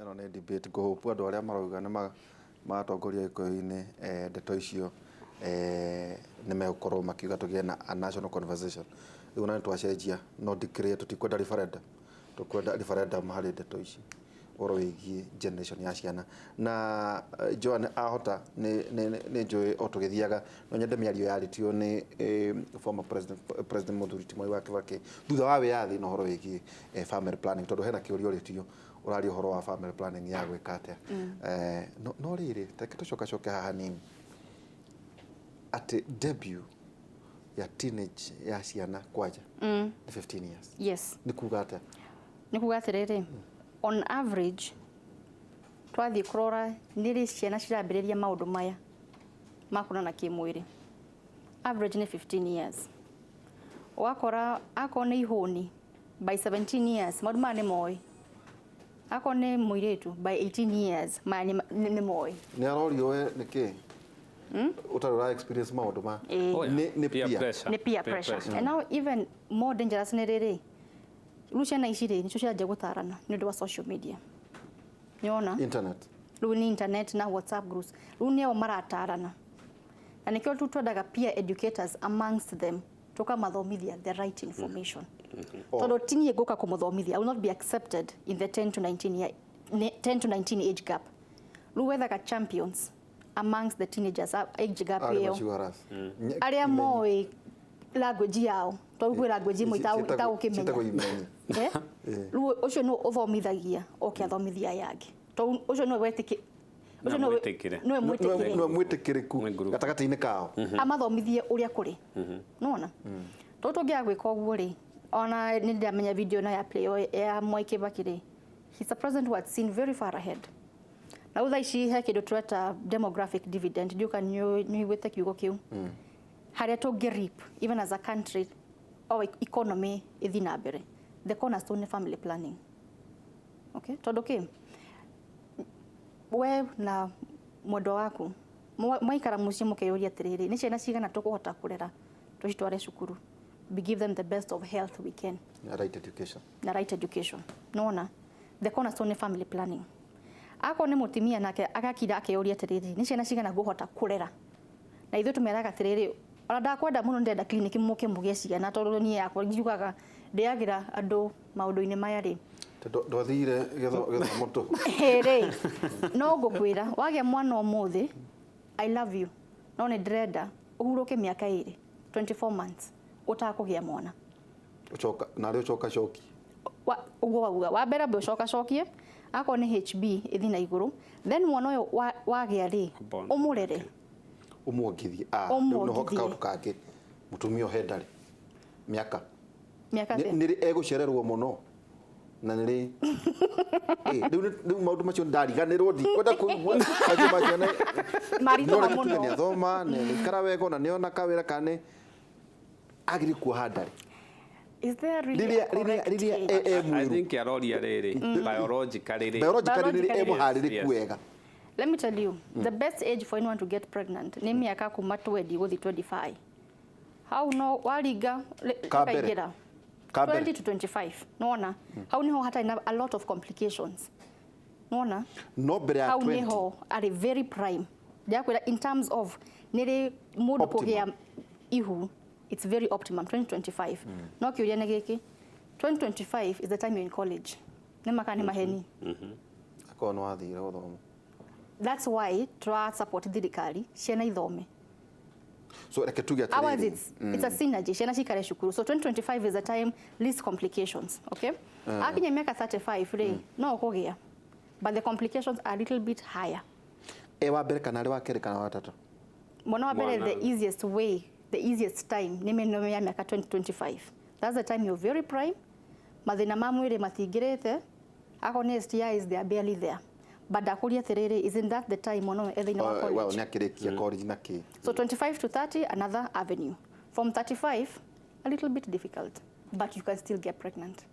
Ĩno nĩ debate. Ngũhope andũ arĩa marauga nĩ magatongoria Gĩkũyũ-inĩ, ndeto icio nĩ megũkorwo makiuga tũgĩe na a national conversation. Rĩu ona nĩ twacenjia, no declare tũtikwenda referendum, tũkwenda referendum harĩ ndeto ici, ũhoro wĩgiĩ generation ya ciana. Na Joan ahota nĩ njũĩ o tũgĩthiaga, no nyende mĩario yarĩtio nĩ former president, President Mũthuri ti Mwai wa Kibaki thutha wa wĩyathi na ũhoro wĩgiĩ family planning, tondũ hena kĩũria ũrĩtio ũraria ũhoro wa family planning ya gwĩka atĩa. No rĩrĩ, reke tũcokacoke haha hanini atĩ debut ya teenage ya ciana kwanja nĩ 15 years. Yes. Nĩ kuga atĩa? Nĩ kuga atĩrĩrĩ, on average twathiĩ kũrora nĩ rĩ ciana cirambĩrĩria maũndũ maya ma kuonana kĩmwĩrĩ, average nĩ 15 years. Ũgakora akorwo nĩ ihũni, by 17 years maũndũ maya nĩ moĩ. Akorwo nĩ mũirĩtu, by 18 years maya nĩ moĩ. Nĩ arorio we nĩkĩ ũtarĩ ũra experience maũndũ ma Ĩĩ. Oh, yeah. Nĩ peer peer. Pressure. Nĩ peer pressure. And now even more dangerous nĩ rĩrĩ, rĩu ciana ici rĩ, nĩcio ciranjia gũtarana nĩ ũndũ wa social media, nĩwona? Internet. Rĩu nĩ internet na WhatsApp groups, rĩu nĩo maratarana, na nĩkĩo tu twendaga peer educators amongst them, tũkamathomithia the right information. Oh. Tondũ ti niĩ ngũka kũmũthomithia, I will not be accepted in the 10 to 19 year, 10 to 19 age gap. Rĩu wethaga champions amongst the teenagers, age gap arĩa ĩyo, maciuga arĩa moĩ language yao, tondũ kwĩ language imwe ciĩtagwo itagũkĩmenya. Imenyi. Eh? Rĩu ũcio nĩ ũthomithagia oke athomithia aya angĩ, tondũ ũcio nĩwe wetĩkĩ ũcio Na mwĩtĩkĩre. Nĩwe mwĩtĩkĩre. Nĩwe mwĩtĩkĩrĩku Mwĩ group. gatagatĩ-inĩ kao. Amathomithie ũrĩa kũrĩ nona. Tondũ tũngĩaga gwĩka ũguo rĩ, ona nĩ ndĩramenya video ĩno ya play ya Mwai Kibaki rĩ, he's a president who had seen very far ahead. Na rĩu thaa ici he kĩndũ tũreta demographic dividend, ndiũka nĩ ũiguĩte kiugo kĩu, harĩa tũngĩ reap even as a country, our economy ĩthiĩ na mbere. The cornerstone nĩ family planning, okay? Tondũ kĩ we na mwendwa waku mwaikara mũciĩ mũkeyũria atĩrĩrĩ, nĩ ciana cigana tũkũhota kũrera tũcitware cukuru, we give them the best of health we can na right education, na right education. Nona the cornerstone nĩ family planning. Akorwo nĩ mũtumia nake agakira akeyũria atĩrĩrĩ, nĩ ciana cigana ngũhota kũrera? Na ithuĩ tũmeraga atĩrĩrĩ, ona ndakwenda mũno, ndĩrenda clinic mũke mũgĩe ciana, tondũ niĩ yakwa njugaga ndĩagĩra andũ maũndũ-inĩ maya rĩ. Tondũ ndwathire gĩthomo tũ. Rĩ, no ngũkwĩra wagĩa mwana ũmũthĩ, I love you, no nĩ ndĩrenda ũhurũke mĩaka 2, 24 months ũtakũgĩa mwana. Ũcoka narĩ ũcoka coki. Ũguo wauga wa mbere ambe ũcokacokie, akorwo nĩ HB ĩthiĩ na igũrũ, then mwana ũyũ wagĩa rĩ, Born. ũmũrere. Ũmuongithie. Ah, rĩu nĩho Ũmuongithie. kaũndũ kangĩ, mũtumia ũhe ndarĩ mĩaka Mĩaka atĩa? Nĩ rĩ egũcererwo mũno na nĩ rĩ? Rĩu maũndũ macio ndariganĩrwo, ndikwenda kũigua macio ma ciana. Maritũha No reke tuge mũno. nĩ athoma, nĩ aikara wega, ona nĩ ona kawĩra, kana nĩ agĩrĩ kuoha ndarĩ Is there really rĩrĩa a correct rĩrĩa age? e I mwĩru. think aroria rĩrĩ, biologically rĩ. Biologically rĩrĩ Biologically. emũharĩrĩku wega. Let me tell you, the best age for anyone to get pregnant nĩ mĩaka kuma 20 gũthiĩ 25. Hau no waringa Ka mbere. rĩkaingĩra. Ka mbere. 20 to 25, nĩwona? Hau niho hatarĩ na a lot of complications. Nĩwona? No mbere ya Hau 20. niho arĩ very prime. Ndakwĩra in terms of nĩrĩ mũndũ Optimum. kũgĩa ihu, it's very optimum 2025. No kĩũria nĩ gĩkĩ, 2025 is the time you're in college. Nĩ maka nĩ maheni? Akorwo nĩ wathire gũthoma. That's why tũra support thirikari ciana ithome. So reke tuge Ours, atĩrĩrĩ, it's a synergy, ciana cikare cukuru. So 2025 is the time least complications, okay? Akinya mĩaka 35 rĩ, no ũkũgĩa, but the complications are a little bit higher. E wa mbere kana arĩ wa kerĩ kana wa gatatũ? Mwana wa mbere, Mwana. the easiest way, the easiest time nĩ mĩno ya mĩaka 2025. That's the time you're very prime. Mathĩna ma mwĩrĩ matingĩrĩte, akorwo nĩ STIs, they are barely there. But ndakũria atĩrĩrĩ, isn't that the time mwana ũyũ e thĩinĩ wa Oh, well, college? nĩ akĩrĩkia college na kĩ. So 25 to 30, another avenue. From 35, a little bit difficult, but you can still get pregnant.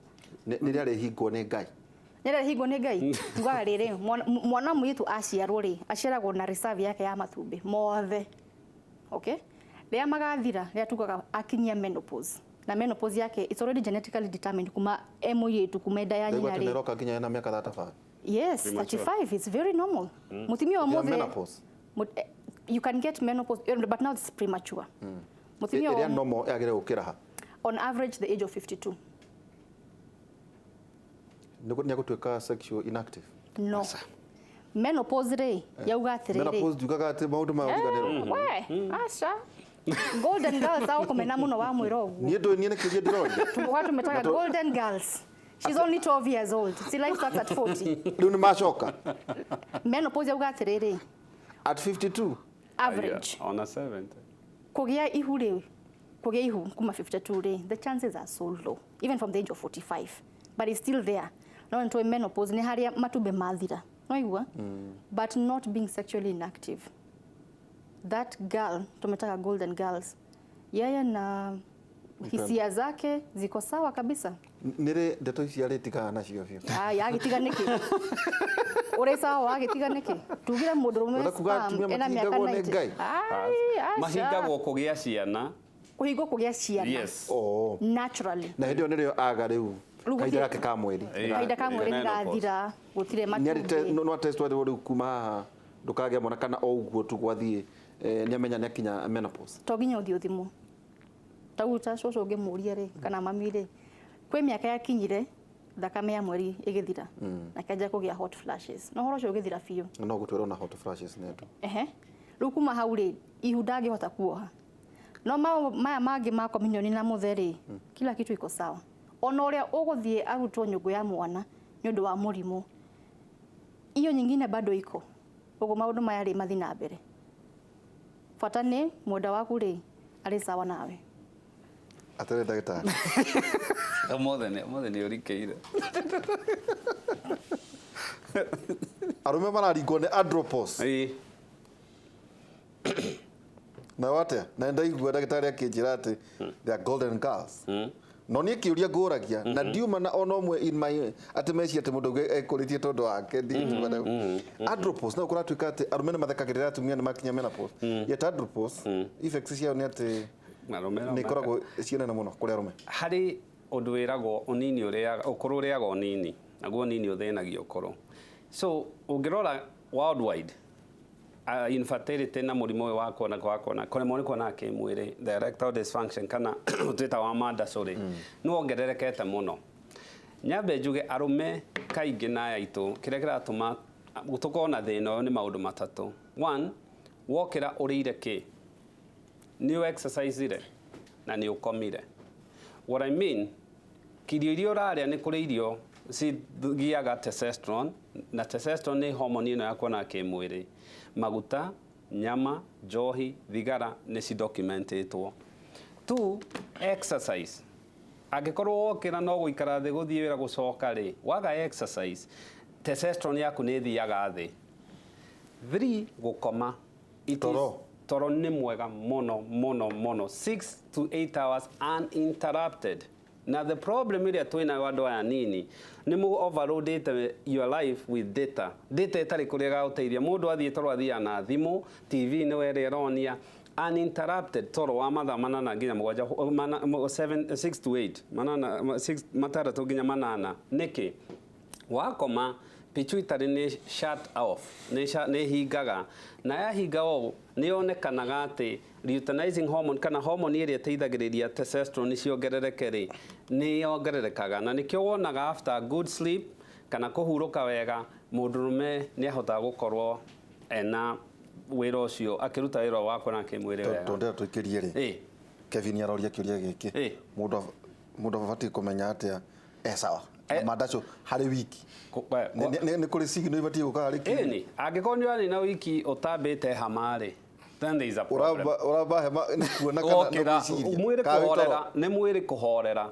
Nĩ rĩrĩa rĩhingwo nĩ Ngai. Nĩ hingwo nĩ Ngai. Tugaga rĩrĩ, mwana mũirĩtu aciarwo rĩ, aciaragwo na reserve yake ya matumbĩ mothe, okay? Rĩrĩa magathira, rĩrĩa tugaga akinyia menopause, na menopause yake, it's already genetically determined kuma e mũirĩtu, kuma nda ya Ndaigua nyina atĩ rĩ. nĩroka nginya ena mĩaka 35. Yes, Premature. 35 is very normal. Mutumia Ya ũmũthĩ menopause. You can get menopause, but now it's premature. Mutumia Ĩrĩa normal yagĩrĩire gũkĩra ha? On average the age of 52. Nĩ egũtuĩka sexual inactive? No. Menopause rĩ, yauga atĩrĩrĩ. Menopause njugaga atĩ maũndũ maya ũriganĩrwo. We, aca. Golden girls au kũmena mũno wa mwĩra ũguo. Niĩ ndũĩ, niĩ nĩ kĩũria ndĩroria. Tũmũga tũmetaga golden girls. She's only 12 years old. See, life starts at 40. Rĩu nĩ macoka. Menopause yauga atĩrĩrĩ. At 52. Average. Yeah, ona 70. Kũgĩa ihu rĩ, kũgĩa ihu kuma 52 rĩ, the chances are so low, even from the age of 45. But it's still there. No nĩtũĩ menopause nĩ harĩa matumbĩ mathira. No igua? But not being sexually inactive. That girl, tumetaga golden girls, yeye na hisia zake ziko sawa kabisa. Nĩ rĩ ndeto ici arĩtigana nacio biũ? Aya, agĩtiga nĩkĩ? Ũrĩ sawa agĩtiga nĩkĩ? Tugire mũndũrũme Ũrenda kuga sperm atumia ena mĩaka matihingagwo nĩ 90. Ngai? Ai, aca. Mahingagwo kũgĩa ciana. Kũhingwo kũgĩa ciana. Yes. Oh. Naturally. Na hĩndĩ ĩyo nĩrĩo aga rĩu Rĩu kahinda gũtirĩ- gake ka mweri. Kahinda ka mweri Menopause. nĩgathira, gũtirĩ Nĩ matumbĩ. no test warĩ rĩu kuma haha ndũkagĩa mwana kana o ũguo tu gwathiĩ, nĩ amenya nĩ akinya menopause. To nginya ũthiĩ ũthimwo. Tau ta cũcũ ũngĩmũria rĩ, kana mami rĩ, kwĩ mĩaka yakinyire thakame ya mweri ĩgĩthira na kĩanjia kũgĩa hot flashes. No ũhoro ũcio ũgĩthira biũ. No gũtwĩrwo na hot flashes nĩ andũ. Ehe. Rĩu kuma hau rĩ, ihu ndangĩhota kuoha. No maya mangĩ ma communion na mũthe rĩ, kila kitu iko sawa. Ona ũrĩa ũgũthiĩ arutwo nyũngũ ya mwana nĩ ũndũ wa mũrimũ, iyo nyingine bado iko. Ũguo maũndũ maya rĩ mathiĩ na mbere. Bata nĩ mwenda waku rĩ arĩ sawa nawe. Atĩrĩ ndagĩtarĩ. Ũmũthĩ nĩ ũrikĩire. Arũme mararingwo nĩ andropause. Ĩĩ. Nayo atĩa? Na ndaigua ndagĩtarĩ akĩnjĩra atĩ they are golden girls. No niĩ kĩũria ngũragia na ndiuma na ona ũmwe in my atĩ meciria atĩ mũndũ ũngĩ ekũrĩtie tondũ wake ndingiuga na andropause no kũratuĩka atĩ arũme nĩ mathekagĩrĩra atumia nĩ makinya menopause. Yet andropause effects ciayo nĩ atĩ Arũme no nĩ ikoragwo ciĩ nene mũno kũrĩ arũme. Harĩ ũndũ wĩragwo ũnini ũrĩaga ũkũrũ ũrĩaga ũnini naguo ũnini ũthĩnagia ũkũrũ. So ũngĩrora worldwide, infertility na mũrimũ ũyũ wa kuona kwa kuona kũremwo nĩ kuona kĩmwĩrĩ, the erectile dysfunction kana twĩta wa mandacũ rĩ, nĩ wongererekete mũno. Nyambe njuge arũme kaingĩ na aya aitũ kĩrĩa kĩratũma tũkorwo na thĩna ũyũ nĩ maũndũ matatũ. One, wokĩra ũrĩire kĩ, nĩ exercise na nĩ ũkomire. What I mean, irio iria ũrarĩa nĩ kũrĩ irio cithiaga testosterone, na testosterone nĩ hormone ĩno ya kuona kĩmwĩrĩ. Maguta, nyama, njohi, thigara nĩ cidocumentĩtwo. Two, exercise. Angĩkorwo wokĩra no gũikara thĩ gũthiĩ wĩra gũcoka rĩ, waga exercise, testosterone yaku nĩ ĩthiaga thĩ. Three, gũkoma. It is Toro. Toro nĩ mwega mũno mũno mũno, 6 to 8 hours uninterrupted. Na the problem ĩrĩa twĩnayo andũ aya nini nĩ mũ overloadĩte your life with data. Data ĩtarĩ kũrĩa ĩgagũteithia. Mũndũ athiĩ toro athiaga na thimũ, TV nĩwe ĩrĩa ĩronia uninterrupted toro wa mathaa manana nginya mũgwanja, 7, 6 to 8, manana, 6, matandatũ nginya manana. Nĩkĩ? Wakoma pituitary nĩ shut off, nĩ hingaga, na yahinga ũũ nĩ yonekanaga atĩ luteinizing hormone kana hormone ĩrĩa ĩteithagĩrĩria testosterone ciongerereke rĩ, nĩ yongererekaga, na nĩkĩo wonaga after good sleep kana kũhurũka wega mũndũrũme nĩ ahotaga gũkorwo ena wĩra ũcio akĩruta wĩra wa kuona kĩmwĩrĩ wega. Tondũ ndĩrenda tũikĩrie rĩ, Kevin aroria kĩũria gĩkĩ. Mũndũ abatiĩ kũmenya atĩa e sawa na mandacũ harĩ wiki? Nĩ kũrĩ signal ibatiĩ gũka harĩ kiumia? Ĩni, angĩkorwo nĩ ũranina wiki ũtambĩte hama rĩ, then there is a problem. Ũramba hema nĩ kuona kana nĩ Wokĩra, gwĩciria? mwĩrĩ Kana wĩ toro? kũhorera, nĩ mwĩrĩ kũhorera.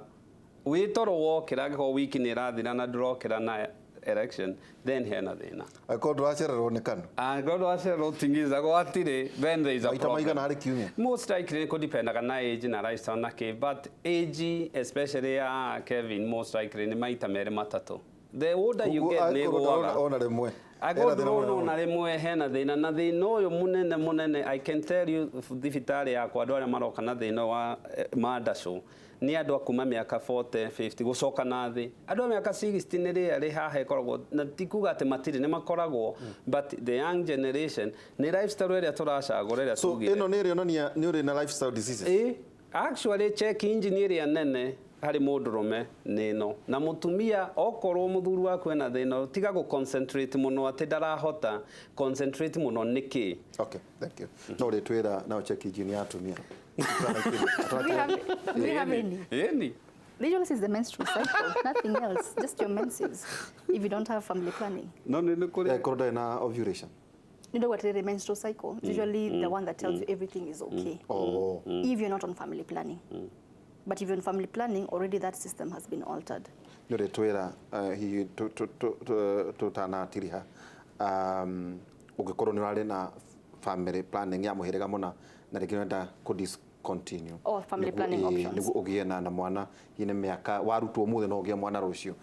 Wĩ toro wokĩra, angĩkorwo wiki nĩ ĩrathira na ndũrokĩra na erection, then hena thĩna. Angĩkorwo ndũracererwo nĩ kanua. Angĩkorwo ndũracererwo ũtingiza gwatirĩ, then there is a Maita problem. maigana harĩ kiumia? Most likely nĩ kũdependaga na age na lifestyle na kĩ, but age especially ya Kevin, most likely nĩ maita merĩ matatũ. The older you Ũguo get nĩ angĩkorwo ĩgũaga. ona rĩmwe. Agũndũrwo na rĩmwe hena thĩna, na thĩna ũyũ mũnene mũnene, I can tell you, thibitarĩ yakwa andũ arĩa maroka na thĩna wa mandacũ nĩ andũ a kuma mĩaka 40, 50 gũcoka na thĩ. Andũ a mĩaka 60 nĩ rĩrĩa rĩ haha ĩkoragwo, na ti kuga atĩ matirĩ, nĩ makoragwo, but the young generation nĩ lifestyle ĩrĩa tũracagũra ĩrĩa So tugire. ĩno nĩ ĩrĩonania nĩ ũrĩ na lifestyle diseases? Ĩ, actually check engine ĩrĩa nene harĩ mũndũrũme nĩ ĩno, na mũtumia okorwo mũthuri waku ena thĩna, tiga gũ concentrate mũno atĩ ndarahota, concentrate mũno nĩkĩ. Okay, thank you. No ũrĩtwĩra nao check engine ya atumia. Do we have any? Ĩni. Usually it's the menstrual cycle, nothing else, just your menses, if you don't have family planning. No nĩ kũrĩ Korwo ndarĩ na ovulation. You know what, the menstrual cycle is usually the one that tells you everything is okay. Oh. If you're not on family planning. But if you're on family planning, already that system has been altered. Nĩ ũrĩtwĩra hihi tũtanatiriha, ũngĩkorwo nĩ ũrarĩ na family planning ya mũhĩrĩga mũna na rĩngĩ ũrenda kũ discontinue. Oh, family planning options. Nĩguo ũgĩe na mwana, hihi nĩ mĩaka warutwo ũmũthĩ no ũgĩe mwana rũciũ.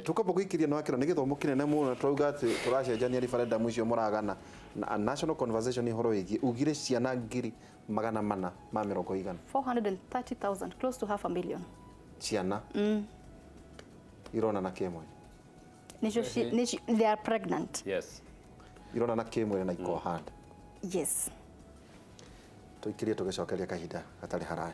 Tũkamba gũikĩria nĩ wakĩra nĩ gĩthomo kĩnene mũno, tũrauga atĩ tũracenjania referendum icio mũragana na a national conversation ũhoro wĩgiĩ ugire ciana 440,000 igana. 430,000, close to half a million. Ciana ironana kĩmwĩrĩ. They are pregnant. Yes. Ironana kĩmwĩrĩ na ikoha nda. Yes. Tũikĩrie tũgĩcokeria kahinda gatarĩ haraya.